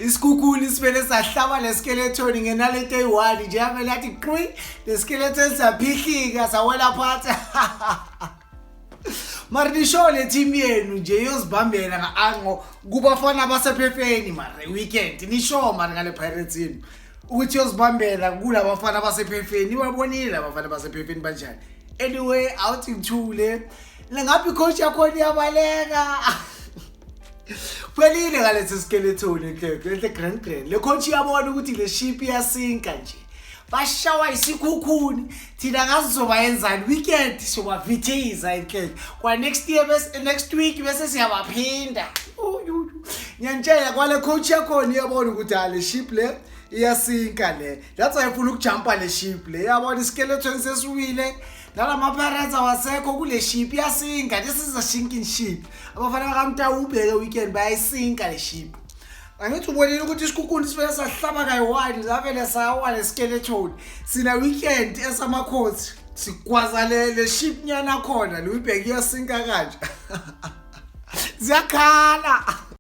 Isikhukhuni sivele sahlaba leskeleton ngenaleti eyi-1 nje, yavele yathi qwi leskeleton, saphihlika, sawela phansi. Mara nisho le team yenu nje iyozibambela nga-anqo kubafana basephefeni. Mara weekend nisho mara ngale Pirates yenu ukuthi iyozibambela kulabafana basephefeni. Ibabonile labafana basephefeni banjani? Anyway, awuthi ngithule ngapha, icoach yakhona iyabaleka. Phelile ngalesi skeleton enhle enhle, grand grand. Le coach iyabona ukuthi le ship iyasinka nje, bashawa iSikhukhuni. Thina ngazi sizobayenzani weekend, sobavithiza enhle kwa next year, bese next week bese siyabaphinda. Ngiyantshela, kwale coach yakhona iyabona ukuthi ha, le ship le iyasinka le. That's why ifuna ukujumpa le ship le. Iyabona iskeleton sesiwile, nalama parents awasekho kule ship, iyasinka. This is a sinking ship. Abafana bakaMtawube ke weekend bayayisinka le ship. Angithi ubonile ukuthi iSikhukhuni sivele sahlaba kayi-one, savele sawa le skeleton. Sina weekend esamakhosi sigwaza le ship nyana khona le, uyibheke iyasinka kanje, ziyakhala.